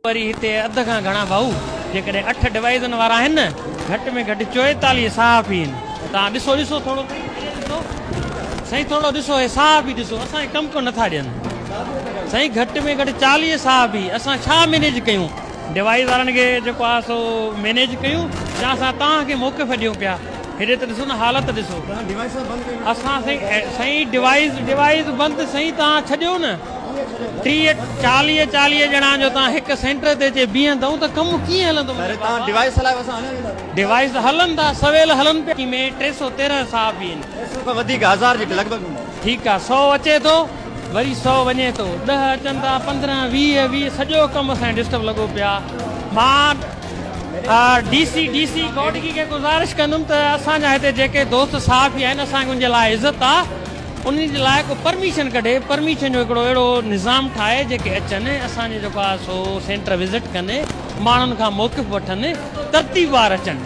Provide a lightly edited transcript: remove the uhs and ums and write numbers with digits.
وري هتي اڌ کان گهڻا ڀائو جيڪڏهن اٺ ڊوائيزن وارا آهن نه گهٽ ۾ گهٽ 44 صحافي آهن توهان ڏسو ڏسو ٿورو ڏسو سائين ٿورو ڏسو هي صحافي ڏسو اسان کي ڪم ڪو نٿا ڏين سائين گهٽ ۾ گهٽ 40 صحافي اسان ڇا مينيج ڪيون ڊوائيز وارن کي جيڪو آهي سو مينيج ڪيون يا اسان توهان کي موقف ڏيون پيا هيڏي ته ڏسو نه حالت ڏسو اسان سائين سائين ڊوائيز ڊوائيز بند سائين توهان ڇڏيو نه 30 40 40 ڄڻا جو توهان هڪ سينٽر تي اچي بيهندؤ ته ڪم ڪيئن هلندو منهنجا بابا. ڊوائيس هلايو اسان هليا وينداسين. ڊوائيس هلن ٿا سويل هلن پيا. ۾ 313 صحافي آهن. 300 کان وڌيڪ هزار جي لڳ ڀڳ هوندا. ٺيڪ آ سو اچي ٿو وري سو وڃي ٿو ڏهه اچن ٿا 15 20 20 سڄو ڪم اسان جو ڊسٽرب لڳو پيا مان D C D C Ghotki کي گذارش ڪندم ته اسان جا هتي جيڪي دوست صحافي آهن اسان کي ان جي لاء عزت آ. انهن جي لاء ڪو پرميشن ڪڍي، پرميشن جو هڪڙو اهڙو نظام ٺاهي جيڪي اچن اسان جي جيڪو آهي سو سينٽر وزٽ ڪن، ماڻهن کان موقف وٺن، ترتيب وار اچن.